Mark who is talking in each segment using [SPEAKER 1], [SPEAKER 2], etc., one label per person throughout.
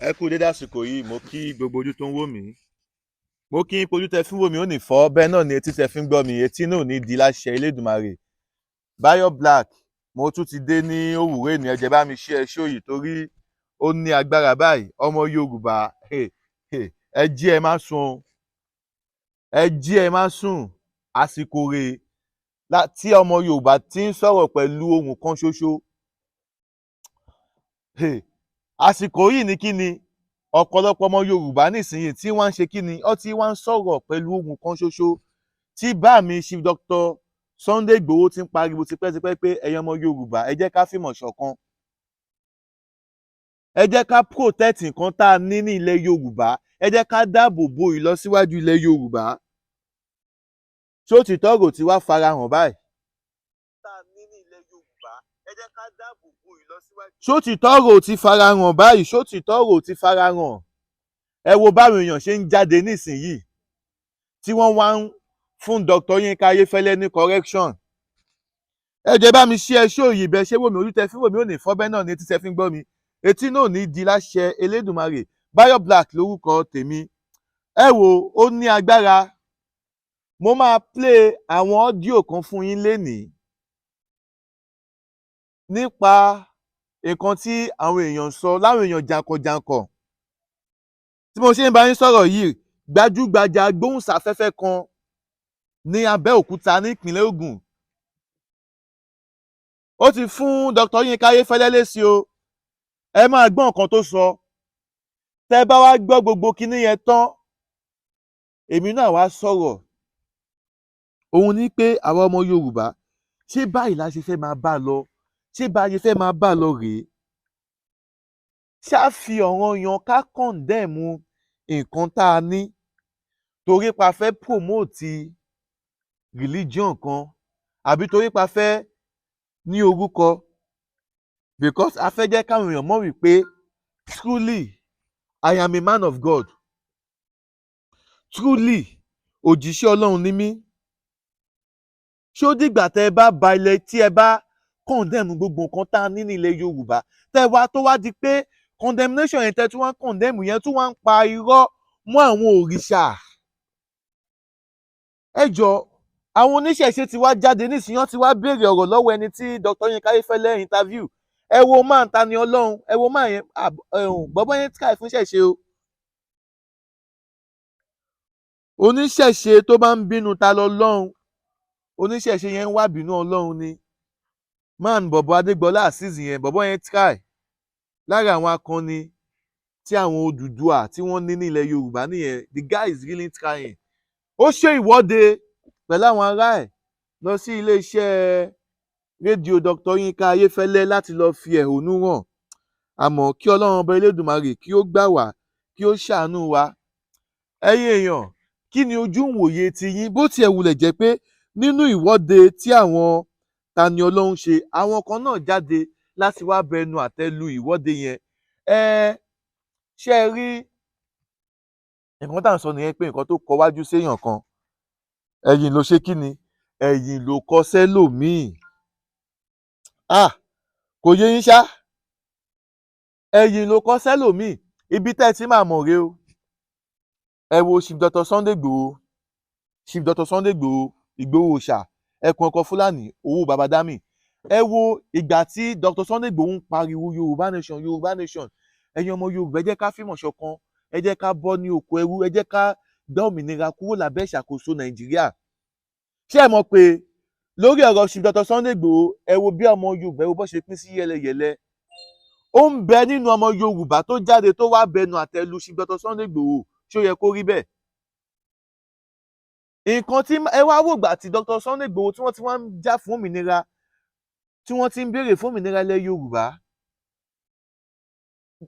[SPEAKER 1] Ẹ kú dédé àsìkò yìí. Mo kí gbogbo ojú tó ń wò mí. Mo kí yín pé ojú tẹ fi ń wò mí ò ní fọ́, bẹ́ẹ̀ náà ni etí tẹ fi ń gbọ́ mi, etí náà ò ní di láṣẹ Elédùmarè. Báyọ̀ Black, mo tún ti dé ní òwúrọ̀ ènìyàn. Jẹ́ bá mi ṣe ẹ ṣó yìí torí ó ní agbára báyìí. Ọmọ Yorùbá, ẹ jí, ẹ má sùn, ẹ jí, ẹ má sùn. Àsìkò rèé tí ọmọ Yorùbá ti ń sọ̀rọ̀ pẹ̀lú ohùn kan ṣoṣo. Àsìkò yìí ní kí ni ọ̀pọ̀lọpọ̀ ọmọ Yorùbá nísìnyìí tí wọ́n ń ṣe? Kí ni ó tí wọ́n ń sọ̀rọ̀ pẹ̀lú ohùn kan ṣoṣo tí bá mi Chief Dr. Sunday Igboho ti ń pariwo tipẹ́tipẹ́ pé ẹ̀yin ọmọ Yorùbá, ẹ jẹ́ ká fìmọ̀ ṣọ̀kan, ẹ jẹ́ ká protect nǹkan tá a ní ní ilẹ̀ Yorùbá, ẹ jẹ́ ká dáàbò bo ìlọsíwájú ilẹ̀ Yorùbá. Ṣó ti tọ́rọ̀ tí wàá farahàn báyìí? Tá a ní ní ilẹ̀ Yorùbá, ẹ jẹ́ ká dáàbò bo ìlọsíwájú. Ṣó ti tọ́rọ̀ ti farahàn báyìí? Ṣó ti tọ́rọ̀ ti farahàn? Ẹ wo báwọn èèyàn ṣe ń jáde nísìnyìí tí wọ́n wá ń fún Dr. Yinka Ayéfẹ́lẹ́ ní correction. Ẹ jẹ́ bá mi ṣí ẹ ṣó yìí. Bẹ́ẹ̀ ṣé wò mí, ojú tẹ fi wò mí ò ní fọ́, bẹ́ẹ̀ náà ní etí tẹ fi ń gbọ́ mi, etí náà ní di láṣẹ Elédùmarè. Báyọ̀ Black lórúkọ tèmi. Ẹ wo, ó ní agbára. Mo máa play àwọn audio kan fún yín lénìí nípa nǹkan tí àwọn èèyàn sọ, láwọn èèyàn jàǹkànjàǹkàn. Tí mo ṣe ń bá yín sọ̀rọ̀ yìí, gbajúgbajà gbóhùnsáfẹ́fẹ́ kan ní Abẹ́òkúta ní ìpínlẹ̀ Ògùn, ó ti fún Dr. Yinka Ayéfẹ́lẹ́ lésì o. Ẹ máa gbọ́ nǹkan tó sọ. Tẹ́ bá wá gbọ́ gbogbo kinní yẹn tán, èmi náà wá sọ̀rọ̀. Òun ní pé àwa ọmọ Yorùbá, ṣé báyìí la ṣe fẹ́ máa bá lọ? Ṣé bá a ṣe fẹ́ máa bá lọ rèé? Ṣá fi ọ̀ranyàn ká condemn nǹkan tá a ní torí pa fẹ́ promote religion kan, àbí torí pa fẹ́ ní orúkọ, because a fẹ́ jẹ́ káwọn èèyàn mọ̀ wípé truly I am a man of God, truly òjíṣẹ́ Ọlọ́run ni mí? Ṣó dìgbà tẹ́ ẹ bá ba ilẹ̀, tí ẹ bá condemn gbogbo nǹkan tá a ní ní ilẹ̀ Yorùbá, tẹ́ ẹ wá tó wá di pé condemnation yẹn tẹ́ tí wọ́n condemn yẹn tún wá ń pa irọ́ mọ́ àwọn òrìṣà? Ẹ jọ, àwọn oníṣẹ̀ṣe ti wá jáde nísìnyí, wọ́n ti wá béèrè ọ̀rọ̀ lọ́wọ́ ẹni tí Dr. Yinka Ayéfẹ́lẹ́ interview. Ẹ wo máa ń ta ni Ọlọ́run, ẹ wo máa yẹn, bọ́bọ́ yẹn try fún ṣẹ̀ṣe o. Oníṣẹ̀ṣe tó bá ń bínú ta lọ lọ́hùn, oníṣẹ̀ṣe yẹn ń wá bínú Ọlọ́run ni. Man bọ̀bọ̀ Adégbọlá Azeez yẹn, bọ̀bọ̀ yẹn try. Lára àwọn akọni tí àwọn Odùduwà tí wọ́n ní ní ilẹ̀ Yorùbá nìyẹn. The guy is really trying. Ó ṣe ìwọ́de pẹ̀lú àwọn ará ẹ̀ lọ sí iléeṣẹ́ rédíò Dr. Yinka Ayéfẹ́lẹ́ láti lọ́ọ́ fi ẹ̀hónú hàn. Àmọ́ kí Ọlọ́run Ọba Elédùmarè kí ó gbà wá, kí ó ṣàánú wa. Ẹ̀yin èèyàn, kí ni ojú ìwòye tiyín? Bó tiẹ̀ wulẹ̀ jẹ́ pé nínú ìwọ́de tí àwọn Tani Olohun ṣe, àwọn kan náà jáde láti wá bẹnu àtẹ́ lu ìwọ́de yẹn. Ẹ ṣé ẹ rí nǹkan tá à ń sọ nìyẹn, pé nǹkan tó kọ wájú séèyàn kan, ẹ̀yìn ló ṣe kí ni, ẹ̀yìn ló kọ sẹ́lòmíì. Ah, kò yé yín ṣá? Ẹ̀yìn ló kọ sẹ́lòmíì. Ibi tẹ́ ẹ ti máa mọ̀ rèé o. Ẹ wo Chief Dr. Sunday Igboho, Chief Dr. Sunday Igboho, Ìgbòho Òòṣà, ẹkùn ọkọ Fúlàní, owó babadami. Ẹ wo ìgbà tí Dr. Sunday Igboho ń pariwo Yorùbá nation, Yorùbá nation, ẹ̀yin ọmọ Yorùbá, ẹ jẹ́ ká fìmọ̀ ṣọ̀kan, ẹ jẹ́ ká bọ́ ní oko ẹrú, ẹ jẹ́ ká gba òmìnira kúrò lábẹ́ ìṣàkóso Nàìjíríà. Ṣé ẹ mọ̀ pé lórí ọ̀rọ̀ Chief Dr. Sunday Igboho, ẹ wo bí ọmọ Yorùbá, ẹ wo bó ṣe pín sí yẹlẹyẹlẹ? Ó ń bẹ nínú ọmọ Yorùbá tó jáde tó wá bẹnu àtẹ́ lu Chief Dr. Sunday Igboho. Ṣó yẹ kó rí bẹ́ẹ̀? Nǹkan tí ẹ wá wò gbà tí Dr. Sunday Igboho, tí wọ́n ti wá ń jà fún òmìnira, tí wọ́n ti ń béèrè fún òmìnira ilẹ̀ Yorùbá,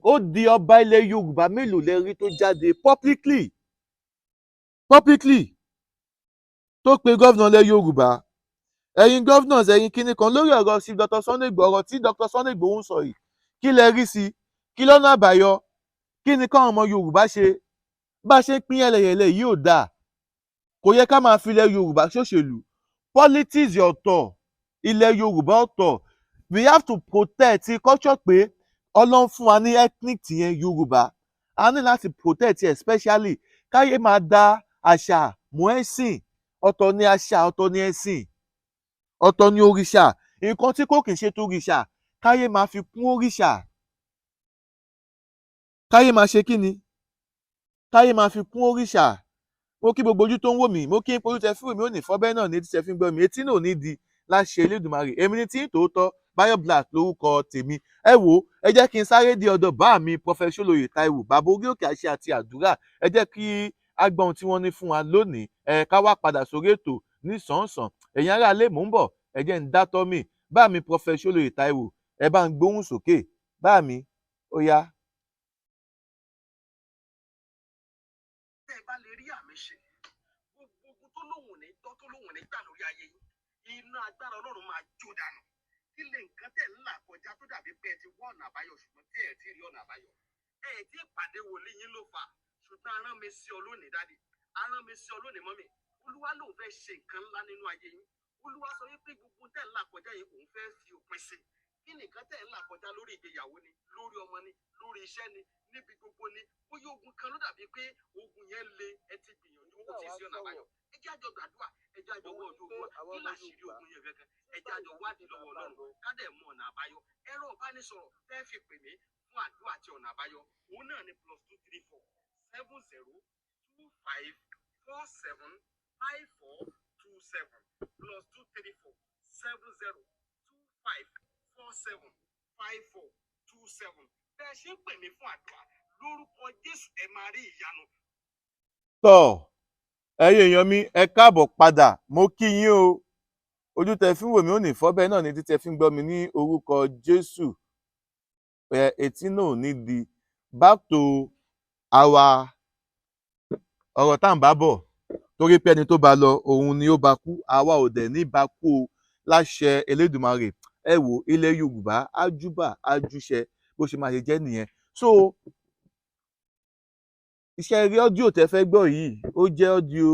[SPEAKER 1] ó di ọba ilẹ̀ Yorùbá mélòó lẹ rí tó jáde publicly tó pe governor ilẹ̀ Yorùbá, ẹ̀yin governors, ẹ̀yin kinní kan, lórí ọ̀rọ̀ sí Dr. Sunday Igboho, ọ̀rọ̀ tí Dr. Sunday Igboho ń sọ yìí, kí lẹ rí sí? Kí lọ́nà àbáyọ? Kí ni káwọn ọmọ Yorùbá ṣe? Bá a ṣe ń pín yẹlẹyẹlẹ yìí ò dáa. Kò yẹ ká máa fi ilẹ̀ Yorùbá ṣòṣèlú. Politics ọ̀tọ̀, ilẹ̀ Yorùbá ọ̀tọ̀. We have to protect culture pé Ọlọ́run fún wa ní ethnic yẹn, Yorùbá. A ní láti protect ẹ̀, especially káyé máa da àṣà mọ́ ẹ̀sìn. Ọ̀tọ̀ ni àṣà, ọ̀tọ̀ ni ẹ̀sìn, ọ̀tọ̀ ni òrìṣà. Nǹkan tí kò kì í ṣe tó òrìṣà, káyé máa fi kún òrìṣà. Káyé máa ṣe kí ni? Káyé máa fi kún òrìṣà. Mo kí gbogbo ojú tó ń wò mí, mo kí n polú tẹ fún mi ò ní fọ́, bẹ́ẹ̀ náà ní etí tẹ fi ń gbọ́ mi, etí náà ò ní di láṣẹ Elédùmarè. Èmi ní tí ń tòótọ́, Báyọ̀ Black lórúkọ tèmi. Ẹ wò ó, ẹ jẹ́ kí n sáré dé ọ̀dọ̀ bá mi, Professor Olóyè Táíwò, bàbá orí òkè àṣẹ àti àdúrà. Ẹ jẹ́ kí á gbọ́ ohun tí wọ́n ní fún wa lónìí. Ẹ ká wá padà sórí ètò ní sàn-án. Ẹ̀yin ará ilé, mò ń bọ̀, ẹ jẹ́ ń dátọ́ mi. Bá mi, Professor Olóyè Táíwò, ẹ bá ń gbóhùn sókè. Bá mi, ó yá.
[SPEAKER 2] Tẹ́ ẹ bá lè rí àmì ṣe, gbogbo ogun tó lóhùn ní gbọ́, tó lóhùn ní gbà lórí ayé yín, iná agbára Ọlọ́run máa jó dànù. Kí lè nǹkan tẹ̀ ń là kọjá tó dàbí pé ẹ ti wá ọ̀nà àbáyọ, ṣùgbọ́n tí ẹ ti rí ọ̀nà àbáyọ? Ẹ ti pàdé wòlíì yín ló fà á, ṣùgbọ́n arán mi sí ọ lónìí, daddy, arán mi sí ọ lónìí, mummy. Olúwa lòun fẹ́ ṣe nǹkan ńlá nínú ayé yín. Olúwa sọ wípé gbogbo tẹ̀ ń là kọjá yìí, òun fẹ́ fi òpin sí. Kí nìkan tẹ̀ ń là kọjá? Lórí ìgbéyàwó ni, lórí ọmọ ni, lórí iṣẹ́ ni, níbi gbogbo ni. Bóyá ogun kan ló dàbí pé ogun yẹn le, ẹ ti gbìyànjú, ó ti sí ọ̀nà àbáyọ. Ẹ jẹ́ àjọ gbàdúrà, ẹ jẹ́ àjọ wọ́ ọjọ́ ogun. Kí làṣírí ogun yẹn gangan? Ẹ jẹ́ àjọ wádìí lọ́wọ́ Ọlọ́run, ká dẹ̀ mọ ọ̀nà àbáyọ. Ẹ̀rọ ìbánisọ̀rọ̀ tẹ́ fi pè mí fún àdúrà àti ọ̀nà àbáyọ, òun náà ni +234 70 25 47 54 27, +234 70 25 47 54 27. Bẹ́ẹ̀ ṣe ń pè mí fún àdúrà, lórúkọ Jésù, ẹ máa rí ìyanu.
[SPEAKER 1] Tọ́, ẹ̀yin èèyàn mi, ẹ káàbọ̀ padà. Mo kí yín o. Ojú tẹ fi ń wò mí ò ní fọ́, bẹ́ẹ̀ náà ni etí tẹ fi ń gbọ́ mi ní orúkọ Jésù. Ẹ etí náà ò ní di. Back to our ọ̀rọ̀ tá à ń bá bọ̀, torí pé ẹni tó bá lọ, òun ni ó bá kú. Àwa ò dẹ̀ ní bá kú o, láṣẹ Elédùmarè. Ẹ wò, ilẹ̀ Yorùbá á júbà, á júṣẹ, bó ṣe máa ṣe jẹ́ nìyẹn. So iṣẹ́ rí, audio tẹ́ fẹ́ gbọ́ yìí, ó jẹ́ audio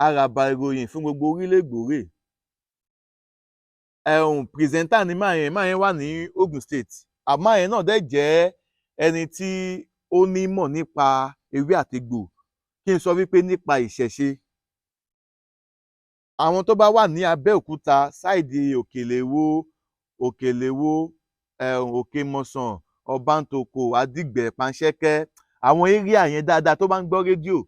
[SPEAKER 1] àràbà ìròyìn fún gbogbo orílẹ̀-ègbòrè. Ẹ̀hún presenter ni máa yẹn, máa yẹn wà ní Ogun State. Àmọ́ yẹn náà dẹ̀ jẹ́ ẹni tí ó nímọ̀ nípa ewé àtegbò, kí n sọ wípé nípa ìṣẹ̀ṣe. Àwọn tó bá wà ní Abẹ́òkúta, side Òkèlèwó, Òkèlèwó, ẹ̀hún Òkèmọ̀sán, Ọbántòkò, Adígbẹ̀, Panṣẹ́kẹ́, àwọn area yẹn dáadáa, tó bá ń gbọ́ rédíò,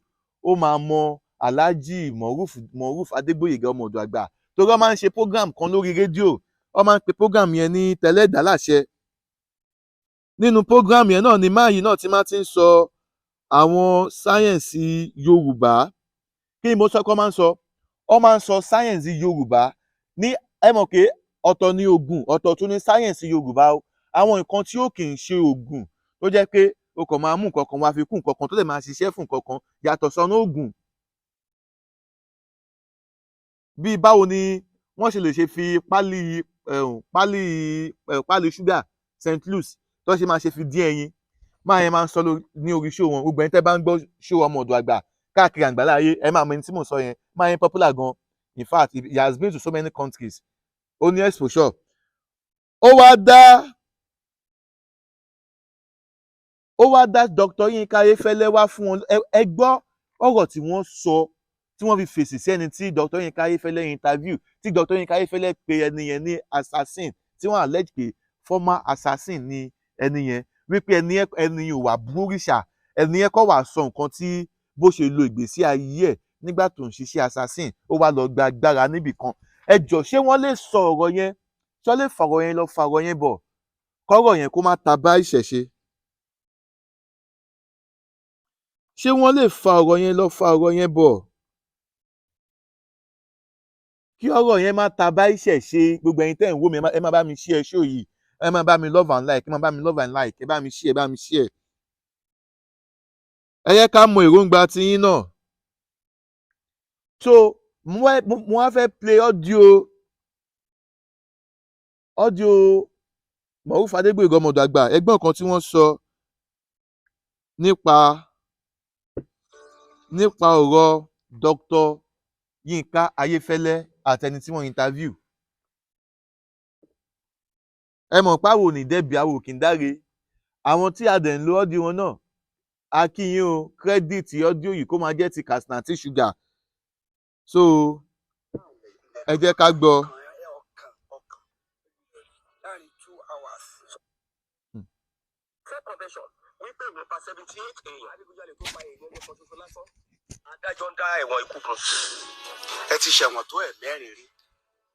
[SPEAKER 1] ó máa mọ Alhaji Moruf, Moruf Adégbóyèga ọmọ ọ̀dọ̀ àgbà, torí wọ́n máa ń ṣe program kan lórí rédíò. Wọ́n máa ń pe program yẹn ní Tẹ́lẹ̀dá Láṣẹ. Nínú program yẹn náà ni máàyì náà ti máa ti ń sọ àwọn sáyẹ̀nsì Yorùbá. Kí ni mo sọ kọ́ máa ń sọ? Wọ́n máa ń sọ sáyẹ̀nsì Yorùbá ní. Ẹ mọ̀ pé ọ̀tọ̀ ní oògùn, ọ̀tọ̀ tún ní sáyẹ̀nsì Yorùbá o. Àwọn nǹkan tí ó kì í ṣe oògùn, tó jẹ́ pé o kàn máa mú nǹkan kan wá fi kún nǹkan kan tó lè máa ṣiṣẹ́ fún nǹkan kan yàtọ̀ sọ́nà oògùn. Bíi báwo ni wọ́n ṣe lè ṣe fi pálí pálí pálí ṣúgà St. Louis tó ṣe máa ṣe fi dín ẹyin, máa yẹn máa ń sọ ní orí show wọn. Gbogbo ẹni tẹ́ bá ń gbọ́ show ọmọ ọ̀dọ̀ àgbà káàkiri àgbáláyé, ẹ máa mọ ẹni tí mò ń sọ yẹn. Máa yẹn popular gan. In fact, he has been to so many countries, ó ní exposure. Ó wá dá Dr. Yinka Ayéfẹ́lẹ́ wá fún wọn. Ẹ gbọ́ ọ̀rọ̀ tí wọ́n sọ, tí wọ́n fi fèsì sí ẹni tí Dr. Yinka Ayéfẹ́lẹ́ interview, tí Dr. Yinka Ayéfẹ́lẹ́ pe ẹni yẹn ní assassin, tí wọ́n allege pé former assassin ni ẹni yẹn, wípé ẹni yẹn ò wà búrìṣà, ẹni yẹn kọ́ wà sọ nǹkan tí bó ṣe lo ìgbésí ayé ẹ̀ nígbà tó ń ṣiṣẹ́ assassin, ó wá lọ gba agbára níbì kan. Ẹ jọ, ṣé wọ́n lè sọ ọ̀rọ̀ yẹn? Ṣé wọ́n lè fọ̀rọ̀ yẹn lọ, fàrọ̀ yẹn bọ̀, kọ́rọ̀ yẹn kó má ta bá ìṣẹ̀ṣe? Ṣé wọ́n lè fa ọ̀rọ̀ yẹn lọ, fa ọ̀rọ̀ yẹn bọ̀, kí ọ̀rọ̀ yẹn má ta bá ìṣẹ̀ṣe? Gbogbo ẹ̀yin tẹ́ ń wò mí, ẹ má bá mi share show yìí, ẹ má bá mi love and like, ẹ má bá mi love and like, ẹ bá mi share, ẹ bá mi share. Ẹ yẹ ká mọ èròǹgbà tiyín náà. So mo wá fẹ́ play audio Moruf Adégbóyèga ọmọ ọ̀dọ̀ àgbà. Ẹgbọ́n kan tí wọ́n sọ nípa ọ̀rọ̀ Dr. Yinka Ayéfẹ́lẹ́ àtẹni tí wọ́n interview. Ẹ mọ̀ pé àwọn ò ní dẹ́bi, àwọn ò kì í dáre. Àwọn tí a dẹ̀ ń lo audio wọn náà, a kí yín o. Credit audio yìí kó máa jẹ́ ti Katsina Tea Sugar. So ẹ jẹ́ ká gbọ́.
[SPEAKER 2] Ọkàn láàrin 2 hours.
[SPEAKER 3] Self confession wípé ìwọ̀n pa 78 èèyàn, adigunjalè tó pa èèyàn ní kan ṣoṣo lásán, adájọ́ ń dá ẹ̀wọ̀n ikú fún.
[SPEAKER 2] Ẹ ti ṣẹ̀wọ̀n tó ẹ̀ mẹ́rin rí?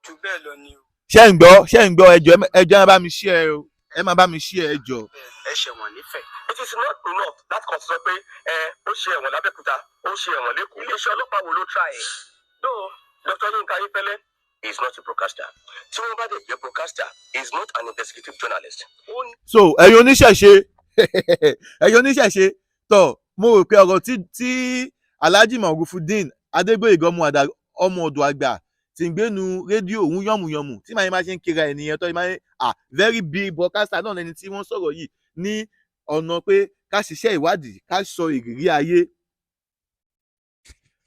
[SPEAKER 4] Jù bẹ́ẹ̀ lọ ni o.
[SPEAKER 1] Ṣé ń gbọ́? Ṣé ń gbọ́? Ẹ jọ̀ọ́, ẹ jọ̀ọ́, ẹ má bá mi share o, ẹ má bá mi share, ẹ jọ̀ọ́.
[SPEAKER 2] Ẹ ṣẹ̀wọ̀n nífẹ̀ẹ́?
[SPEAKER 3] It is not enough láti kàn sọ pé ẹ ó ṣe ẹ̀wọ̀n lábẹ́òkúta, ó ṣe ẹ̀wọ̀n lẹ́kọ̀ọ́. Iléeṣẹ́ ọlọ́pàá wo ló try ẹ̀? Though Dr. Yinka Ayefele is not a broadcaster. Tí wọ́n bá dẹ̀ jẹ́ broadcaster, he is not an investigative journalist. Ó ní
[SPEAKER 1] So ẹ̀yin oníṣẹ̀ṣe, ẹ̀yin oníṣẹ̀ṣe tọ̀, mo rò pé ọ̀rọ̀ tí Alhaji Marufudeen Adégbóyèga, ọmọ ọ̀dọ̀ àgbà tí ń gbénu rédíò òun yànmùyànmù tí màá máa ṣe ń kira ènìyàn tó máa ń ah very big broadcaster náà lẹni tí wọ́n sọ̀rọ̀ yìí ní ọ̀nà pé ká ṣiṣẹ́ ìwádìí, ká sọ ìrírí ayé.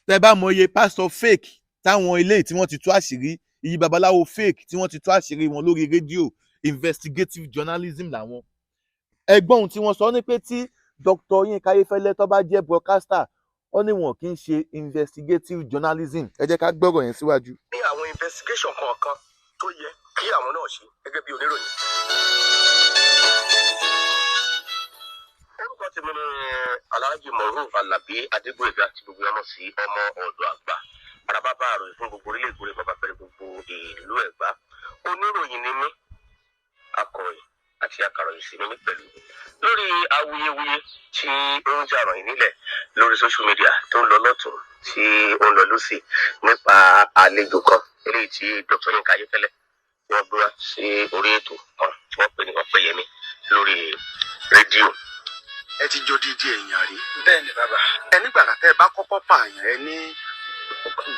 [SPEAKER 1] Tẹ́ bá mọ iye pásítọ̀ fake táwọn ilé tí wọ́n ti tú àṣírí, iye babaláwo fake tí wọ́n ti tú àṣírí wọn lórí rédíò, investigative journalism làwọn. Ẹgbọ́n ohun tí wọ́n sọ ní pé tí Dr. Yinka Ayéfẹ́lẹ́ tó bá jẹ́ broadcaster, ó ní wọn kì í ṣe investigative journalism. Ẹ jẹ́ ká gbọ́rọ̀ yẹn síwájú.
[SPEAKER 3] Ní àwọn investigation kọ̀ọ̀kan tó yẹ kí àwọn náà ṣe gẹ́gẹ́ bí oníròyìn. Orúkọ tèmi ni Alhaji Moruf Alabi Adégbòyèga, tí gbogbo ọmọ sí ọmọ ọ̀dọ̀ àgbà, arababa àròyìn fún gbogbo orílẹ̀ èdè, bàbá pẹ̀lú gbogbo ìlú Ẹ̀gbá. Oníròyìn ni mí, akọ̀ròyìn àti akàròyìn sí ni mí pẹ̀lú. Lórí awuyewuye tí ó ń jà ròyìn nílẹ̀ lórí social media, tó ń lọ lọ́tún, tí ó ń lọ lọ́sì, nípa àlejò kan eléyìí tí Dr. Yinka Ayéfẹ́lẹ́ wọ́n gbé wá sí orí ètò kan tí wọ́n pè ní Ọpẹ́yẹmí lórí rédíò.
[SPEAKER 2] Ẹ ti jó dídí èèyàn rí?
[SPEAKER 4] Bẹ́ẹ̀ ni, bàbá.
[SPEAKER 2] Ẹ nígbà tẹ́ ẹ bá kọ́kọ́ pààyàn, ẹ ní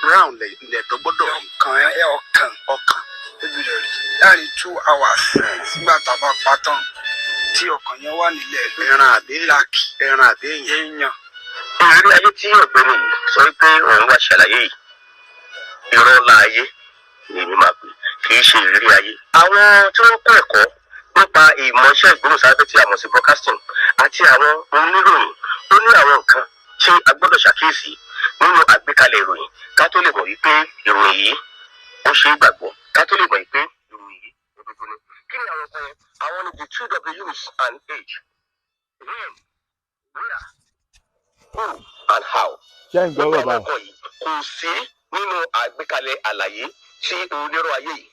[SPEAKER 2] brown lẹ̀dọ́ gbọ́dọ̀ rí.
[SPEAKER 4] Ọkàn ẹ, ọkàn.
[SPEAKER 2] Ọkàn.
[SPEAKER 4] Ó gbọ́dọ̀ rí láàrin 2 hours sígbà tá a bá pa tán, tí ọkàn yẹn wà nílẹ̀.
[SPEAKER 2] Ẹran àbí
[SPEAKER 4] Black.
[SPEAKER 2] Ẹran àbí èèyàn?
[SPEAKER 4] Èèyàn.
[SPEAKER 3] Ìrírí ayé tí ọ̀gbẹ́ni yìí sọ pé òun wá ṣàlàyé yìí, irọ́ ńlá ayé ni èmi máa pè, kì í ṣe ìrírí ayé. Àwọn tí wọ́n kọ́ ẹ̀kọ́ nípa ìmọ̀ iṣẹ́ ìgbóhùnsáfẹ́fẹ́ tí a mọ̀ sí broadcasting àti àwọn oníròyìn, ó ní àwọn nǹkan tí a gbọ́dọ̀ ṣàkíyèsí nínú àgbékalẹ̀ ìròyìn ká tó lè mọ̀ wípé ìròyìn yìí ó ṣe é gbàgbọ́, ká tó lè mọ̀ wípé ìròyìn yìí òdodo ni. Kí ni àwọn kan yẹn? Àwọn ni the two W's and H: when, where, who and how.
[SPEAKER 1] Ṣé ń gbọ́rọ̀
[SPEAKER 3] Gbogbo àwọn
[SPEAKER 1] báyìí?
[SPEAKER 3] nǹkan yìí kò sí nínú àgbékalẹ̀ àlàyé tí onírọ̀ ayé yìí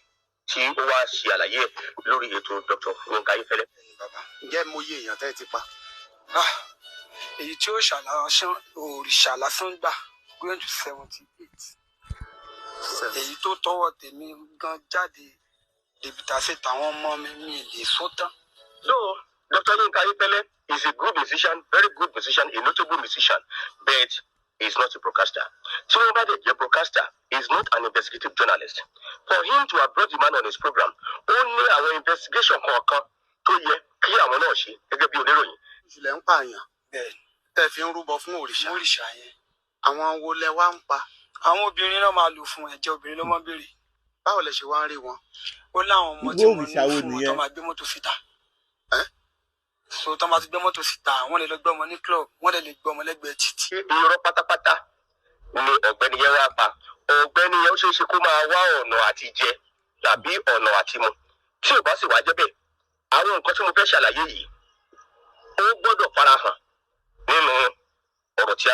[SPEAKER 3] tí ó wá ṣe àlàyé ẹ̀ lórí ètò Dr. Yinka Ayéfẹ́lẹ́.
[SPEAKER 4] Bàbá.
[SPEAKER 2] Ǹjẹ́ mo yé èèyàn tẹ́ ẹ ti pa?
[SPEAKER 4] Ah, èyí tí ó ṣàlàsán òrìṣà lásán gbà going to 78. Èyí tó tọwọ́ tèmi gan jáde dèbìtà sí tàwọn ọmọ mi, mi lè sọ tán.
[SPEAKER 3] So Dr. Yinka Ayéfẹ́lẹ́ is a good musician, very good musician, a notable musician, but he is not a broadcaster. Tí wọ́n bá dẹ̀ jẹ́ broadcaster, he is not an investigative journalist. For him to have brought the man on his program, ó ní àwọn investigation kọ̀ọ̀kan tó yẹ kí àwọn náà ṣe gẹ́gẹ́ bí oníròyìn.
[SPEAKER 2] Ìṣẹ̀lẹ̀ ń pààyàn
[SPEAKER 4] Bẹ́ẹ̀.
[SPEAKER 2] tẹ́ fi ń rúbọ fún òrìṣà?
[SPEAKER 4] Mú òrìṣà yẹn.
[SPEAKER 2] Àwọn wo lẹ wá ń pa?
[SPEAKER 4] Àwọn obìnrin náà máa lò fún ẹ̀jẹ̀, obìnrin ló máa ń béèrè.
[SPEAKER 2] Báwo lẹ ṣe wá ń rí wọn?
[SPEAKER 4] Ó láwọn ọmọ
[SPEAKER 1] Irú
[SPEAKER 4] tí mo ní
[SPEAKER 1] òrìṣà wo
[SPEAKER 4] fún wọn tó
[SPEAKER 1] nìyẹn?
[SPEAKER 4] máa gbé mọ́tò síta.
[SPEAKER 2] Ẹ́?
[SPEAKER 4] So tó máa ti gbé mọ́tò síta, wọ́n lè lọ gbé ọmọ ní club, wọ́n lè lè gbé ọmọ lẹ́gbẹ̀ẹ́ títì.
[SPEAKER 3] Irọ́ pátápátá ni ọ̀gbẹ́ni yẹn wá pa. Ọ̀gbẹ́ni yẹn, ó ṣeé ṣe kó máa wá ọ̀nà àti jẹ tàbí ọ̀nà àti mu. Tí ò bá sì wá jẹ́ bẹ́ẹ̀, àwọn nǹkan tí mo fẹ́ ṣàlàyé yìí, ó gbọ́dọ̀ farahàn nínú ọ̀rọ̀ tí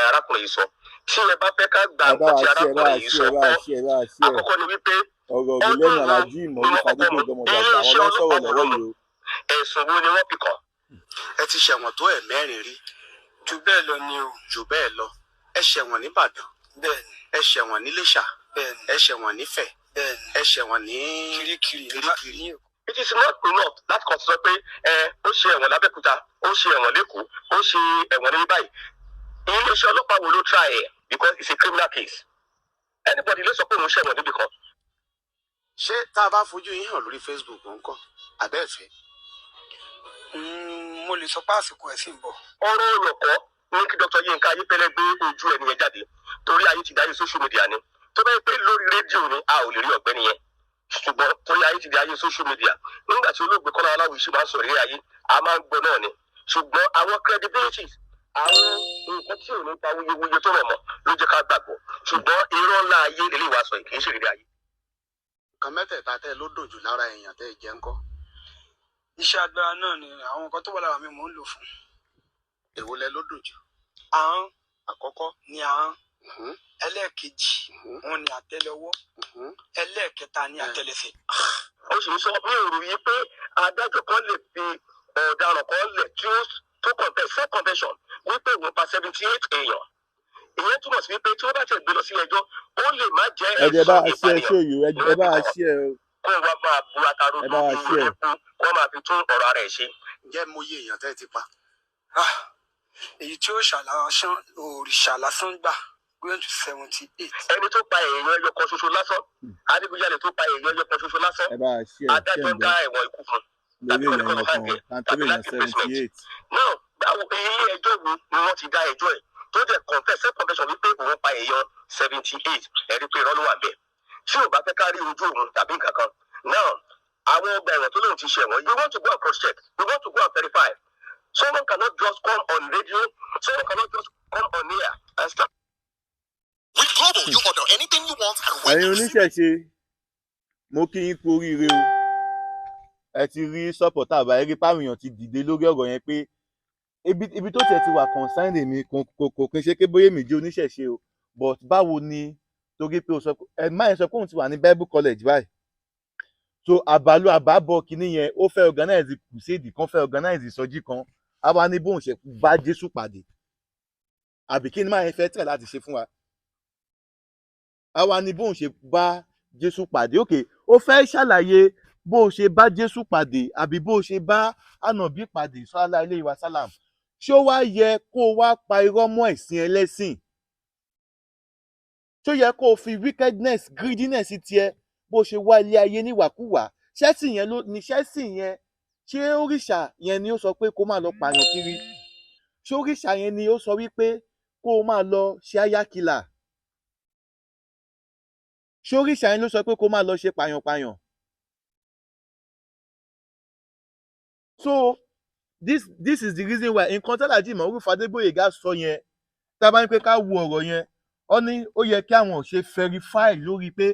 [SPEAKER 3] arákùnrin yìí sọ. Tí ẹ bá fẹ́ ká gba
[SPEAKER 1] Ẹ bá
[SPEAKER 3] nǹkan
[SPEAKER 1] wa
[SPEAKER 3] tí
[SPEAKER 1] ṣí ẹ, bá wa
[SPEAKER 3] arákùnrin yìí
[SPEAKER 1] ṣí
[SPEAKER 3] sọ
[SPEAKER 1] ẹ, bá
[SPEAKER 3] gbọ́,
[SPEAKER 1] wa ṣí ẹ, bá wa ṣí ẹ.
[SPEAKER 3] àkọ́kọ́ ni wípé
[SPEAKER 1] Ọ̀rọ̀ mi lẹ́nu Aláàjì Ìmọ̀rúfà Adégbòyèga ọmọ ọ̀dọ̀ àgbà, àwọn ló ń sọ̀rọ̀ lọ́wọ́ yìí o.
[SPEAKER 3] Ẹ̀sùn wo ni wọ́n fi kàn?
[SPEAKER 2] Ẹ ti ṣẹ̀wọ̀n tó ẹ̀ mẹ́rin rí?
[SPEAKER 4] Jù bẹ́ẹ̀ lọ ni o.
[SPEAKER 2] Jù bẹ́ẹ̀ lọ. Ẹ ṣẹ̀wọ̀n nìbàdàn?
[SPEAKER 4] Bẹ́ẹ̀ ni.
[SPEAKER 2] Ẹ ṣẹ̀wọ̀n níléṣà?
[SPEAKER 4] Bẹ́ẹ̀ ni.
[SPEAKER 2] Ẹ ṣẹ̀wọ̀n nífẹ̀?
[SPEAKER 4] Bẹ́ẹ̀ ni.
[SPEAKER 2] Ẹ ṣẹ̀wọ̀n ní
[SPEAKER 4] Kirikiri.
[SPEAKER 2] Kirikiri.
[SPEAKER 4] Ní Èkó.
[SPEAKER 3] It is not enough láti kàn sọ pé ẹ ó ṣe ẹ̀wọ̀n lábẹ́òkúta, ó ṣe ẹ̀wọ̀n lẹ́kọ̀ọ́, ó ṣe ẹ̀wọ̀n ní báyìí. Iléeṣẹ́ ọlọ́pàá wo ló try ẹ̀? Because it's a criminal case. Anybody ló sọ pé òun ṣẹ̀wọ̀n níbì kan.
[SPEAKER 2] Ṣé tá a bá fojú yín hàn lórí Facebook ńkọ́, àbẹ́ẹ̀fẹ́?
[SPEAKER 4] Mo lè sọ pé àsìkò ẹ̀ sì ń bọ̀.
[SPEAKER 3] Ọ̀rọ̀ olùkọ́ ní kí Dr. Yinka Ayéfẹ́lẹ́ gbé ojú ẹni yẹn jáde, torí ayé ti dáyé social media ni. Tó bá yẹ pé lórí rédíò ni, a ò lè rí ọ̀gbẹ́ni yẹn. Ṣùgbọ́n torí ayé ti di ayé social media, nígbà tí olóògbé Kọ́lá Ọláwìyí ṣì máa ń sọ̀rọ̀ ìrírí ayé, a máa ń gbọ́ náà ni. Ṣùgbọ́n àwọn credibilities, àwọn nǹkan tí ò ní pa wuyewuye tó rọ̀ mọ́ ló jẹ́ ká gbàgbọ́. Ṣùgbọ́n irọ́ ńlá ayé lè wá sọ yìí, kì í ṣe ìrírí ayé.
[SPEAKER 2] Nǹkan mẹ́tẹ̀ẹ̀ta tẹ́ ló dùn jù lára èèyàn tẹ́ ẹ jẹ́ ńkọ́?
[SPEAKER 4] Iṣẹ́ agbára náà ni àwọn nǹkan tó wà lára mi mò ń lò fún.
[SPEAKER 2] Èwo lẹ ló dùn jù?
[SPEAKER 4] Ahọ́n.
[SPEAKER 2] Àkọ́kọ́.
[SPEAKER 4] Ni ahọ́n. Ẹlẹ́ẹ̀kejì òun ni àtẹ́lẹwọ́. Ẹlẹ́ẹ̀kẹta ni àtẹ́lẹsẹ̀.
[SPEAKER 3] Ó sì ń sọ, mi ò rò yí pé adájọ́ kan lè fi ọ̀daràn kan lẹ̀ tí ó tó confess, self confession, wípé òun pa 78 èèyàn. Ìyẹn túmọ̀ sí wípé tí wọ́n bá tẹ̀ gbé lọ sí ẹjọ́, ó lè má jẹ́
[SPEAKER 1] Ẹ jẹ́ bá a
[SPEAKER 3] ẹ̀sùn
[SPEAKER 1] ṣe ẹ ṣó
[SPEAKER 3] ìpànìyàn
[SPEAKER 1] yìí, ẹ bá a ṣe ẹ o.
[SPEAKER 3] Kó wá máa bu atarodo
[SPEAKER 1] Ẹ bá wa share.
[SPEAKER 3] Epo kó máa fi tún ọ̀rọ̀ ara ẹ̀ ṣe.
[SPEAKER 2] Ǹjẹ́ mo yé èèyàn tẹ́ ẹ ti pa?
[SPEAKER 4] Ah, èyí tí ó ṣàlàsán òrìṣà lásán gbà going to 78.
[SPEAKER 3] Ẹni tó pa èèyàn ẹyọ kan ṣoṣo lásán, adigunjalè tó pa èèyàn ẹyọ kan ṣoṣo lásán,
[SPEAKER 1] Ẹ bá a ṣe ẹ ṣe
[SPEAKER 3] adájọ́
[SPEAKER 1] ń
[SPEAKER 3] ń
[SPEAKER 1] gbọ́
[SPEAKER 3] dá ẹ̀wọ̀n ikú fún
[SPEAKER 1] lórí èèyàn yẹn kan tàbí èèyàn 78.
[SPEAKER 3] Náà báwo, ilé ẹjọ́ wo ni wọ́n ti dá ẹjọ́ ẹ̀ tó dẹ̀ confess, self confession, wípé òun pa èèyàn 78? Ẹ̀rí pé irọ́ ló wà bẹ́ẹ̀. Tí ò bá fẹ́ ká rí ojú òun tàbí nǹkan kan náà, àwọn ọgbà ẹ̀wọ̀n tó lóun ti ṣe ẹ̀wọ̀n, we want to go and cross check, we want to go and verify. Someone cannot just come on radio, someone cannot just come on air and start.
[SPEAKER 5] With Global, you order anything you want and when
[SPEAKER 1] Ẹ̀yin
[SPEAKER 5] you receive
[SPEAKER 1] oníṣẹ̀ṣe, mo kí yín kú oríire o. Ẹ ti rí supporter báyìí, rí páwọn èèyàn ti dìde lórí ọ̀rọ̀ yẹn pé ibi tó tiẹ̀ ti wà concerned èmi kò kí n ṣe pé bóyá èmi jẹ́ oníṣẹ̀ṣe o, but báwo ni torí pé o sọ pé ẹ máa ń sọ pé òun ti wà ní Bible college báyìí, so àbálò àbábọ̀ kínní yẹn, ó fẹ́ organize crusade kan, fẹ́ organize ìsọjí kan, á wá ní bóun ṣe bá Jésù pàdé, àbí kí ni máa yẹn fẹ́ tẹ̀ láti ṣe fún wa? Á wá ní bóun ṣe bá Jésù pàdé. Òkè, ó fẹ́ ṣàlàyé bó o ṣe bá Jésù pàdé àbí bó o ṣe bá ànàbí pàdé, sọ́lá ilé ìwà sálàm? Ṣé ó wá yẹ kó o wá pa irọ́ mọ́ ẹ̀sìn ẹlẹ́sìn? Ṣó yẹ kó o fi wickedness, greediness tiẹ̀, bó ṣe wá ilé ayé níwàkúwà, ṣẹ́sìn yẹn ló ní ṣẹ́sìn yẹn? Ṣé òrìṣà yẹn ni ó sọ pé kó máa lọ pààyàn kiri? Ṣé òrìṣà yẹn ni ó sọ wípé kó o máa lọ ṣe ayákìlà? Ṣé òrìṣà yẹn ló sọ pé kó máa lọ ṣe pàyànpàyàn? So this is the reason why nǹkan tẹ́lájì Moruf Adégbóyèga sọ yẹn, tá a bá ní pé ká wo ọ̀rọ̀ yẹn, ó ní ó yẹ kí àwọn ò ṣe verify lórí pé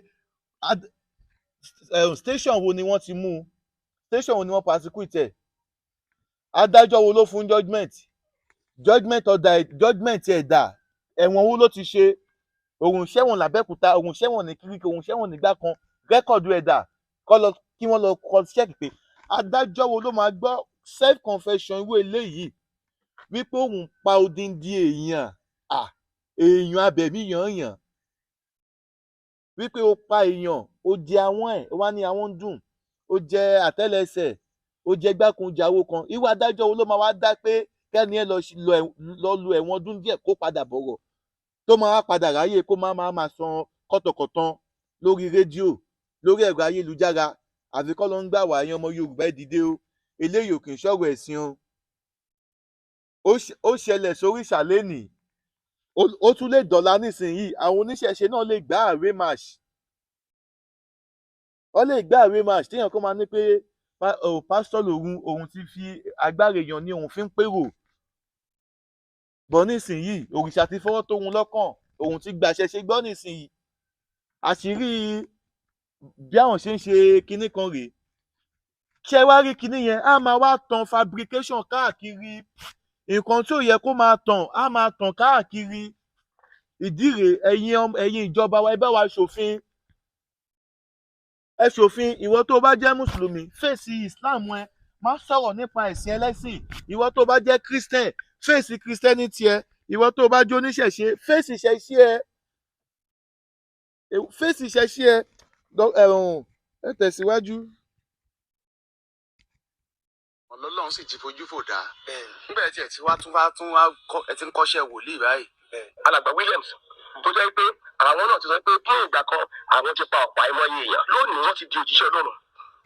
[SPEAKER 1] station wo ni wọ́n ti mú un, station wo ni wọ́n prosecute ẹ̀, adájọ́ wo ló fún judgement, judgement order, judgement ẹ̀ dà, ẹ̀wọ̀n wo ló ti ṣe, òun ṣẹ̀wọ̀n làbẹ́òkúta, òun ṣẹ̀wọ̀n ní Kíríkì, òun ṣẹ̀wọ̀n nígbà kan, record ẹ̀ dà, kọ́ lọ kí wọ́n lọ cross check pé adájọ́ wo ló máa gbọ́ self confession irú eléyìí wípé òun pa odindi èèyàn, èèyàn abẹ̀mí yànyàn, wípé ó pa èèyàn, ó jẹ àwọn ẹ̀, ó wá ní àwọn ń dùn, ó jẹ àtẹ́lẹsẹ̀, ó jẹ gbákunjàwó kan. Irú adájọ́ wo ló máa wá dá pé kẹ́ni ẹ lọ lu ẹ̀wọ̀n ọdún díẹ̀, kó padà bọ̀rọ̀, tó máa wá padà ráyè kó máa san kọ́tọ̀kọ̀tàn lórí rédíò, lórí ẹ̀rọ ayélujára? Àfi kọ́ ló ń gbà wá. Ẹ̀yin ọmọ Yorùbá, ẹ dìde o. Eléyìí ò kì í ṣọ̀rọ̀ ẹ̀sìn o. Ó ṣẹlẹ̀ sóríṣà lénìí, ó tún lè dọ̀la nísìnyìí. Àwọn oníṣẹ̀ṣe náà lè gbá àwé march, wọ́n lè gbá àwé march téèyàn kan máa ní pé pásítọ̀ lòun, òun ti fi agbára èèyàn ní òun fi ń pèrò bọ̀ nísìnyìí, òrìṣà ti fọwọ́ tóun lọ́kàn, òun ti gbàṣẹ ṣe gbọ́ nísìnyìí, àṣírí bí àwọn ṣe ń ṣe kinní kan rèé. Ṣé wá rí kinní yẹn, á máa wá tan fabrication káàkiri, nǹkan tí ò yẹ kó máa tàn á máa tàn káàkiri. Ìdí rèé, ẹ̀yin ìjọba wa, ẹ bá wa ṣòfin, ẹ ṣòfin. Ìwọ tó bá jẹ́ mùsùlùmí, fèsì Islam ẹ, má sọ̀rọ̀ nípa ẹ̀sìn ẹlẹ́sìn. Ìwọ tó bá jẹ́ Christian, fèsì Christianity ẹ. Ìwọ tó bá jẹ́ oníṣẹ̀ṣe, fèsì ìṣẹ̀ṣe ẹ, fèsì ìṣẹ̀ṣe ẹ. Ẹ̀hún, ẹ tẹ̀síwájú.
[SPEAKER 2] Ọlọ́run sì ti fojú fò dá.
[SPEAKER 4] Bẹ́ẹ̀ ni.
[SPEAKER 2] Nígbà tí ẹ ti wá tún wá ẹ ti ń kọ́ṣẹ́ wòlíì báyìí.
[SPEAKER 4] Bẹ́ẹ̀.
[SPEAKER 3] Alàgbà Williams tó jẹ́ pé àwọn náà ti sọ pé kí ìgbà kan àwọn ti pa ọ̀pọ̀ àìmọye èèyàn, lónìí wọ́n ti di òjíṣẹ́ Ọlọ́run.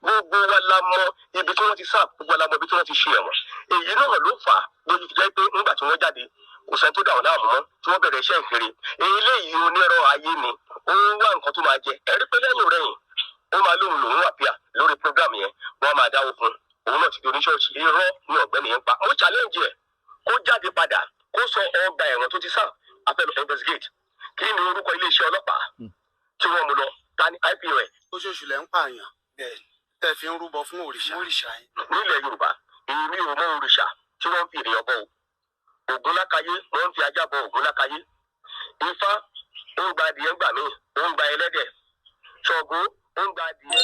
[SPEAKER 3] Gbogbo wa la mọ ibi tí wọ́n ti sá, gbogbo wa la mọ ibi tí wọ́n ti ṣe ẹ̀wọ̀n. Èyí náà ló fà á lójú fi jẹ́ pé nígbà tí wọ́n jáde, kò sẹ́ni tó dà wọ́n láàmú mọ́, tí wọ́n bẹ̀rẹ̀ iṣẹ́ ìfèrè. Eléyìí onírọ̀ ayé ni, ó ń wá nǹkan tó máa jẹ. Ẹ̀rí pé lẹ́yìn rẹ̀yìn Ó máa lóhùn lòún wà píà lórí program yẹn, wọ́n máa dáwó fún un, òun náà ti di oníṣọ́ọ̀ṣì. Irọ́ ni ọ̀gbẹ́ni yẹn pa. Mo challenge ẹ̀ kó jáde padà, kó sọ ọgbà ẹ̀wọ̀n tó ti sàn. A fẹ́ lọ investigate. Kí ni orúkọ iléeṣẹ́ ọlọ́pàá tí wọ́n mú lọ? Ta ni IPO ẹ̀?
[SPEAKER 2] Oṣooṣù lẹ ń pààyàn?
[SPEAKER 4] Bẹ́ẹ̀.
[SPEAKER 2] Tẹ́ fi ń rúbọ fún òrìṣà?
[SPEAKER 4] Ni òrìṣà yẹn.
[SPEAKER 3] Nílẹ̀ Yorùbá, èmi ò mọ òrìṣà tí wọ́n ń fi ènìyàn bọ o. Ògún lákàyé, wọ́n ń fi ajá bọ Ògún lákàyé. Ifá, ó ń gba adìyẹ ńgbà míì, ó ń gba ẹlẹ́dẹ̀. Ṣàngó, ó ń gba adìyẹ.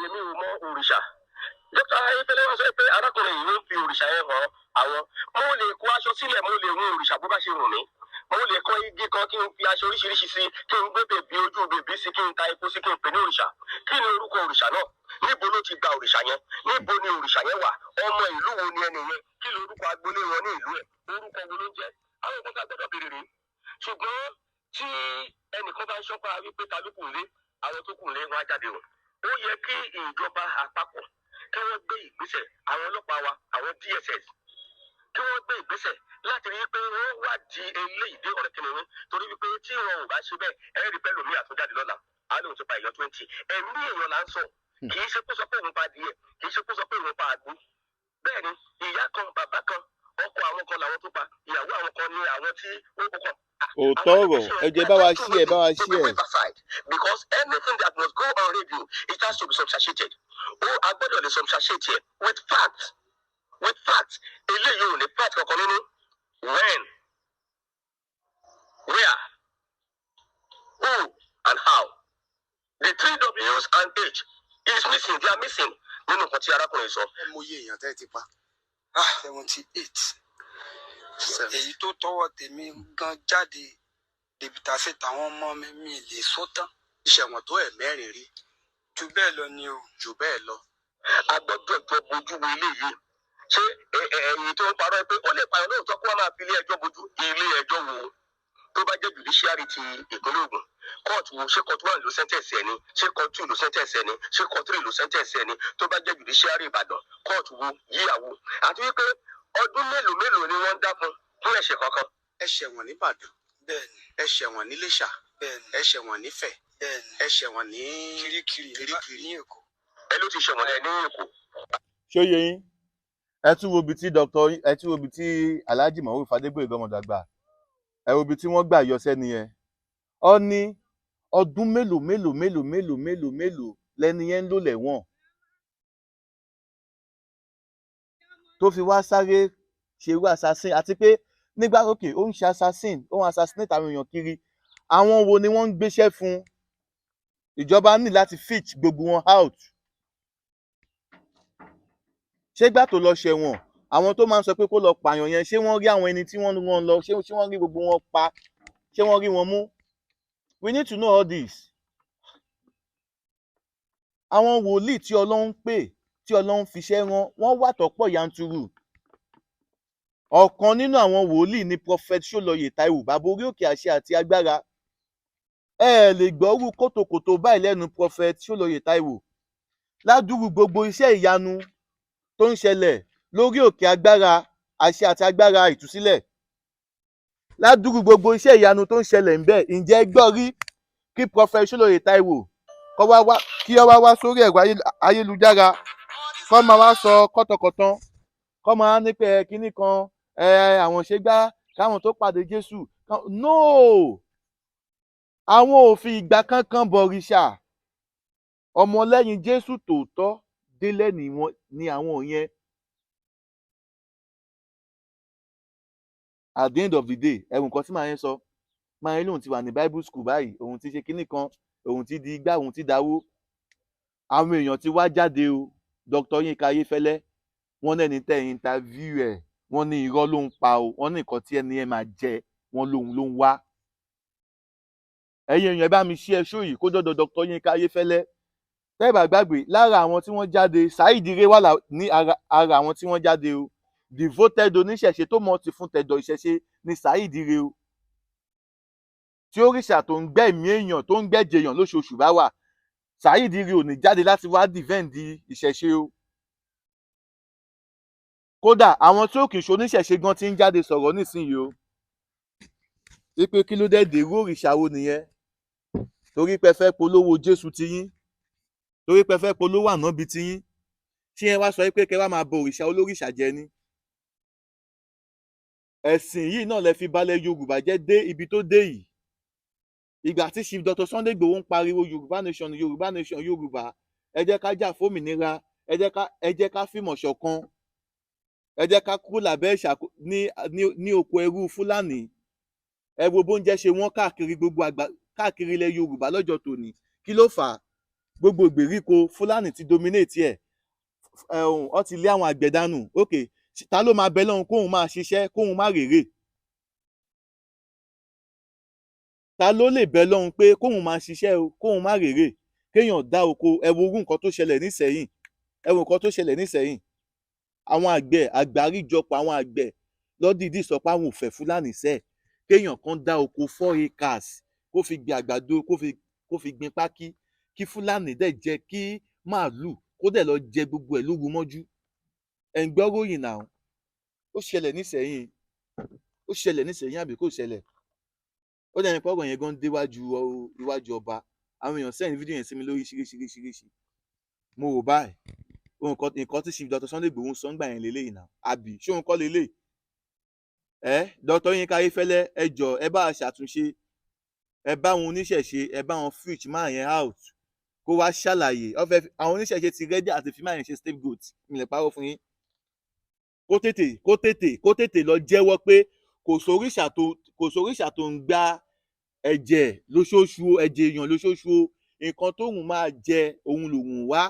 [SPEAKER 3] Èmi ò mọ òrìṣà. Dókítà Ayéfẹ́lẹ́ wá sọ pé arákùnrin yìí ń fi òrìṣà yẹn hàn àwọn. Mo lè kó aṣọ sílẹ̀, mo lè hun òrìṣà bó bá ṣe wù mí. Mo lè kọ́ igi kan, kí n fi aṣọ oríṣiríṣi sí, kí n gbé bèbí ojú bèbí sí, kí n ta epo sí, kí n pè ní òrìṣà. Kí ni orúkọ òrìṣà náà? Níbo ló ti gba òrìṣà yẹn? Níbo ni òrìṣà yẹn wà? Ọmọ ìlú wo ni ẹni yẹn? Kí ni orúkọ agboolé wọn ní ìlú ẹ̀? Orúkọ wo ló ń jẹ́? Àwọn nǹkan tá a gbọ́dọ̀ béèrè rèé. Ṣùgbọ́n tí ẹnìkan bá ń ṣọ́pa wípé ta ló kù lé, àwọn tó kù lé wọn á jáde o. Ó yẹ kí ìjọba àpapọ̀ kí wọ́n gbé ìgbésẹ̀, àwọn ọlọ́pàá wa, àwọn DSS, kí wọ́n gbé ìgbésẹ̀ láti rí i pé wọ́n wádìí eléyìí dé ọ̀rẹ́ kìnìún, torí wípé tí wọn ò bá ṣe bẹ́ẹ̀, ẹ rí pẹ́lú mi àtúnjáde lọ́la, á lóun ti pa èèyàn 20. Ẹ̀mí èèyàn là ń sọ. Kì í ṣe kó sọ pé òun pa adìyẹ, kì í ṣe kó sọ pé òun pa àgbo. Bẹ́ẹ̀ ni ìyá kan, bàbá kan, ọkọ àwọn kan làwọn tó pa, ìyàwó àwọn kan ní àwọn tí ó kọ.
[SPEAKER 1] Òótọ́ ọ̀rọ̀. Ẹ jẹ́ bá wa ṣí ẹ, bá wa ṣí ẹ.
[SPEAKER 3] Because anything that must go on radio, it has to be substantiated. Ó a gbọ́dọ̀ lè substantiate ẹ̀ with facts, with facts. Eléyìí ò ní fact kankan nínú. When, where, who and how, the three W's and H is missing. They are missing nínú nǹkan tí arákùnrin sọ.
[SPEAKER 2] Ẹ mọ iye èèyàn tẹ́ ẹ ti pa?
[SPEAKER 4] 78. Èyí tó tọwọ́ tèmi gan jáde dèbìtà sí tàwọn ọmọ mi, mi lè sọ tán.
[SPEAKER 2] Ìṣẹ̀wọ̀n tó ẹ̀ mẹ́rin rí?
[SPEAKER 4] Jù bẹ́ẹ̀ lọ ni o.
[SPEAKER 2] Jù bẹ́ẹ̀ lọ.
[SPEAKER 3] A gbọ́dọ̀ jọ bójú wo eléyìí. Ṣé ẹ̀yin tó ń parọ́ pé ó lè pààyàn lóòótọ́, kó wá máa fi ilé ẹjọ́ bójú? Ilé ẹjọ́ wo? Tó bá jẹ́ judiciary ti ìpínlẹ̀ Ògùn, court wo? Ṣé court one ló sentence ẹ̀ ni? Ṣé court two ló sentence ẹ̀ ni? Ṣé court three ló sentence ẹ̀ ni? Tó bá jẹ́ judiciary Ìbàdàn, court wo, yíyàwó, àti wípé ọdún mélòó mélòó ni wọ́n ń dá fún fún ẹ̀ṣẹ̀ kankan?
[SPEAKER 2] Ẹ ṣẹ̀wọ̀n nìbàdàn?
[SPEAKER 4] Bẹ́ẹ̀ ni.
[SPEAKER 2] Ẹ ṣẹ̀wọ̀n níléṣà?
[SPEAKER 4] Bẹ́ẹ̀ ni.
[SPEAKER 2] Ẹ ṣẹ̀wọ̀n nífẹ̀?
[SPEAKER 4] Bẹ́ẹ̀ ni.
[SPEAKER 2] Ẹ ṣẹ̀wọ̀n ní
[SPEAKER 4] Kirikiri.
[SPEAKER 2] Kirikiri.
[SPEAKER 4] Ní Èkó.
[SPEAKER 3] Ẹ ló ti ṣẹ̀wọ̀n ẹ ní Èkó.
[SPEAKER 1] Ṣó yé yín? Ẹ tún wo ibi tí dr ẹ tún wo ibi tí Alhaji Moruf Adégbóyèga Ọmọdàgbà, ẹ wo ibi tí wọ́n gbà yọ sẹ́ni yẹn. Ọ ní ọdún mélòó mélòó mélòó mélòó mélòó mélòó lẹni yẹn ń lò lẹ́wọ̀n tó fi wá sáré ṣerú assassin, àti pé nígbà òkè ó ń ṣe assassin, ó ń assassinate àwọn èèyàn kiri, àwọn wo ni wọ́n ń gbéṣẹ́ fún? Ìjọba ní láti fish gbogbo wọn out. Ṣé gbà tó lọ ṣẹ̀wọ̀n, àwọn tó máa ń sọ pé kó lọ pààyàn yẹn, ṣé wọ́n rí àwọn ẹni tí wọ́n rán lọ? Ṣé wọ́n rí gbogbo wọn pa? Ṣé wọ́n rí wọn mú? We need to know all this. Àwọn wòlíì tí Ọlọ́run pè, tí Ọlọ́run fiṣẹ́ rán, wọ́n wà tọ́pọ̀ yanturu. Ọ̀kan nínú àwọn wòlíì ni Prophet Ṣólọyè Táíwò, bàbá orí òkè àṣẹ àti agbára. Ẹ ẹ lè gbọ́rú kótókótó báyìí lẹ́nu Prophet Ṣólọyè Táíwò. Ládùúrú gbogbo iṣẹ́ ìyanu tó ń ṣẹlẹ̀ lórí òkè agbára àṣẹ àti agbára ìtúsílẹ̀, ládùúrú gbogbo iṣẹ́ ìyanu tó ń ṣẹlẹ̀ ńbẹ̀, ǹjẹ́ ẹ gbọ́ rí kí Prophet Ṣólọyè Táíwò kọ́ wá wá, kí ọ wá wá sórí ẹ̀rọ ayélujára, kọ́ máa wá sọ kọ́tọkọ̀tàn, kọ́ máa ní pé ẹ kinní kan, ẹ àwọn ṣe gbá káwọn tó pàdé Jésù? No, àwọn ò fi ìgbà kankan bọ̀rìṣà. Ọmọlẹ́yìn Jésù tòótọ́ délẹ̀ ni wọ́n ní àwọn yẹn. At the end of the day, ẹ̀wùn kan tí màá yẹn sọ, màá yẹn lóun ti wà ní Bible school báyìí, òun ti ṣe kinní kan, òun ti di igbá, òun ti dáwó. Àwọn èèyàn ti wá jáde o. Dr. Yinka Ayéfẹ́lẹ́, wọ́n lẹ́ni tẹ́ interview ẹ̀, wọ́n ní irọ́ ló ń pa o. Wọ́n ní nǹkan tí ẹni yẹn máa jẹ, wọ́n lóun ló ń wá. Ẹ̀yin èèyàn, ẹ bá mi ṣí ẹ ṣó yìí kó dọ́dọ̀ Dr. Yinka Ayéfẹ́lẹ́. Tẹ́ ẹ bá gbàgbé, lára àwọn tí wọ́n jáde, Saheed Ire wà ní ara àwọn tí wọ́n jáde o. Devoted oníṣẹ̀ṣe tó mọ̀ ti fún tẹ̀dọ̀ ìṣẹ̀ṣe ní Saheed Ire o. Tí òrìṣà tó ń gbẹ̀mí èèyàn, tó ń gbẹ̀jẹ̀ èèyàn lóṣooṣù bá wà, Saheed Ire ò ní jáde láti wá defend ìṣẹ̀ṣe o. Kódà àwọn tí ó kì í ṣe oníṣẹ̀ṣe gan ti ń jáde sọ̀rọ̀ nísìnyí o, wípé kí ló dé dèrú òrìṣà wo nìyẹn, torí pé ẹ fẹ́ polówó Jésù tiyín. Torí pé ẹ fẹ́ polówó ànábì tiyín, ṣé ẹ wá sọ pé kẹ wá máa bọ òrìṣà olórìṣà jẹ ni? Ẹ̀sìn yìí náà lẹ fi balẹ̀ Yorùbá jẹ́ dé ibi tó dé yìí. Ìgbà tí Chief Dr. Sunday Igboho ń pariwo Yorùbá nation, Yorùbá nation, Yorùbá, ẹ jẹ́ ká jà fómìnira, ẹ jẹ́ ká fìmọ̀ ṣọ̀kan, ẹ jẹ́ ká kúrò lábẹ́ ìṣàkó ní oko ẹrú Fúlàní. Ẹ wo bóúnjẹ ṣe wọ́n káàkiri gbogbo àgbà, káàkiri ilẹ̀ Yorùbá lọ́jọ́ tòní. Kí ló fà á? Gbogbo ìgbèríko, Fúlàní ti dominate ẹ̀. Ẹ̀hún ọ ti lé àwọn àgbẹ̀ dànù. Ok, ta ló máa bẹ lọ́hùn kóun máa ṣiṣẹ́ kóun má rèrè? Ta ló lè bẹ lọ́hùn pé kóun máa ṣiṣẹ́ o, kóun má rèrè? Kéèyàn dá oko, ẹ wo orú nǹkan tó ṣẹlẹ̀ nísẹ̀yìn, ẹ wo nǹkan tó ṣẹlẹ̀ nísẹ̀yìn. Àwọn àgbẹ̀, àgbáríjọpọ̀ àwọn àgbẹ̀ lọ́dìdí sọ pé àwọn ò fẹ́ Fúlàní sẹ́ẹ̀. Kéèyàn kan dá oko 4 acres, kó fi gbin àgbàdo, kó fi gbin pákí, kí Fúlàní dẹ̀ jẹ́ kí màálù kó dẹ̀ lọ jẹ gbogbo ẹ̀ lóru mọ́jú. Ẹ̀ ń gbọ́ ròyìn náà. Ó ṣẹlẹ̀ nísẹ̀yìn, ó ṣẹlẹ̀ nísẹ̀yìn, àbí kò ṣẹlẹ̀? Ó dẹ̀ ní pé ọ̀rọ̀ yẹn gan déwájú iwájú ọba. Àwọn èèyàn send fídíò yẹn sí mi lóríṣiríṣiríṣiríṣi. Mo rò báyìí, nǹkan tí Chief Dr. Sunday Igboho ń sọ ńgbà yẹn lélẹ́yìí náà, àbí ṣé òun kọ́ lélẹ́yìí? Ẹ Dr. Yinka Ayéfẹ́lẹ́, ẹ jọ̀ọ́, ẹ bá a ṣàtúnṣe. Ẹ bá àwọn oníṣẹ̀ṣe, ẹ bá wọn fish man yẹn out, kó wá ṣàlàyé. Ọfẹ àwọn oníṣẹ̀ṣe ti ready àti fi man yẹn ṣe scapegoat. Mi lè parọ́ fún yín. Kó tètè lọ jẹ́wọ́ pé kò sóríṣà tó ń gba ẹ̀jẹ̀ lóṣooṣù o, ẹ̀jẹ̀ èèyàn lóṣooṣù o. Nǹkan tóun máa jẹ òun lòun wá.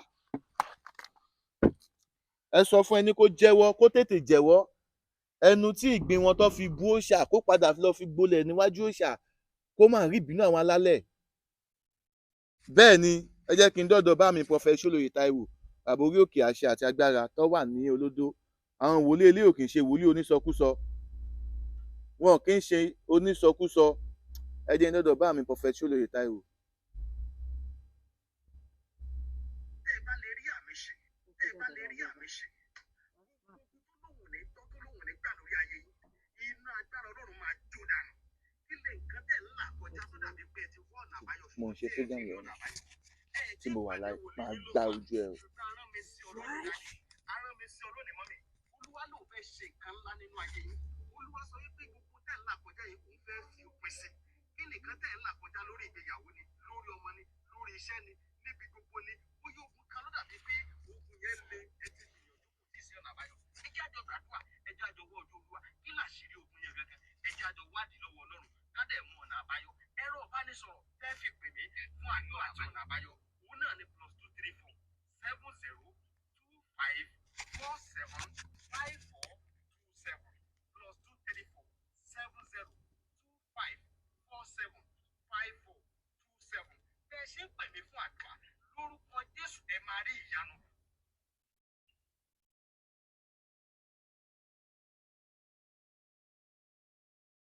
[SPEAKER 1] Ẹ sọ fún ẹni kó jẹ́wọ́, kó tètè jẹ́wọ́. Ẹnu tí ìgbín wọn tó fi bú òòṣà, kó padà lọ fi gbolẹ̀ níwájú òòṣà, kó má rí ìbínú àwọn alálẹ̀. Bẹ́ẹ̀ ni. Ẹ jẹ́ kí n dọ́dọ̀ bá mi Prophet Ṣólóyè Táíwò, bàbá orí òkè àṣẹ àti agbára tó wà ní Olódó. Àwọn wòlíì eléyìí ò kì í ṣe wòlíì onísọkúsọ, wọn kì í ṣe onísọkúsọ. Ẹ jẹ́ n dọ́dọ̀ bá mi Prophet Ṣólóyè Táíwò.
[SPEAKER 2] Tẹ́ ẹ bá lè rí àmì ṣe, tẹ́ ẹ bá lè rí àmì ṣe, gbogbo ogun tó lóhùn ní tọ́, tó lóhùn ní gbà lórí ayé yín, iná agbára Ọlọ́run máa jó dànù. Kí lè nǹkan tẹ̀ ń là kọjá tó dàbí pé ẹ ti wọ́ ọ̀nà àbáyọ?
[SPEAKER 1] Mo ń ṣe program lọ ni tí mo wà láì máa gbá ojú ẹ o.
[SPEAKER 2] Ṣùgbọ́n arán mi sí Ọlọ́run jáde, arán mi sí Ọlọ́run mọ́ mi. Olúwa ló fẹ́ ṣe nǹkan ńlá nínú ayé yín. Olúwa sọ wípé gbogbo tẹ̀ ń là kọjá yìí, òun fẹ́ fi òpin sí. Kí nìkan tẹ̀ ń là kọjá? Lórí ìgbéyàwó ni, lórí ọmọ ni, lórí iṣẹ́ ni, níbi gbogbo ni. Bóyá ogun kan ló dàbí pé ogun yẹn le, ẹ ti gbìyànjú, kò tí ì sí ọ̀nà àbáyọ. Ẹ jẹ́ àjọ gbàdúrà, ẹ jẹ́ àjọ wọ ọjọ́ Olúwa. Kí làṣírí ogun yẹn gangan? Ẹ jẹ́ àjọ wádìí lọ́wọ́ Ọlọ́run, ká dẹ̀ mú ọ̀nà àbáyọ. Ẹ̀rọ ìbánisọ̀rọ̀ tẹ́ fi pè mí fún àdúrà àti ọ̀nà àbáyọ, òun náà ni +234 70 25 47 54 27, +234 70 25 47 54 27. Bẹ́ẹ̀ ṣe ń pè mí fún àdúrà, lórúkọ Jésù, ẹ máa rí ìyanu.